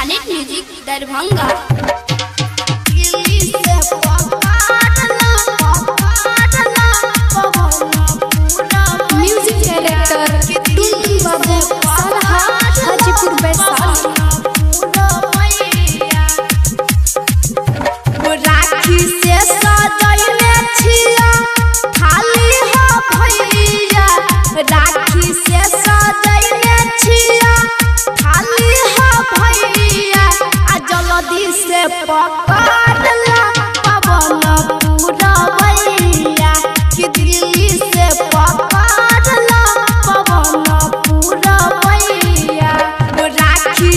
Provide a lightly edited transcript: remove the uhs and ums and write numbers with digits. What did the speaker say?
Planet Music Darbhanga. Delhi से पकड़ला पकड़ला पवन पूरा। म्यूजिक डायरेक्टर टुनटुन बाबू सरहा, हाजीपुर, वैशाली। राखी से सजैले छिया थाली हो भैया, राखी से सजैले छिया थाली हो भैया, आ जल्दी से पकड़ला पवन पूरा भैया, कि दिल्ली से पकड़ला पवन पूरा भैया, राखी।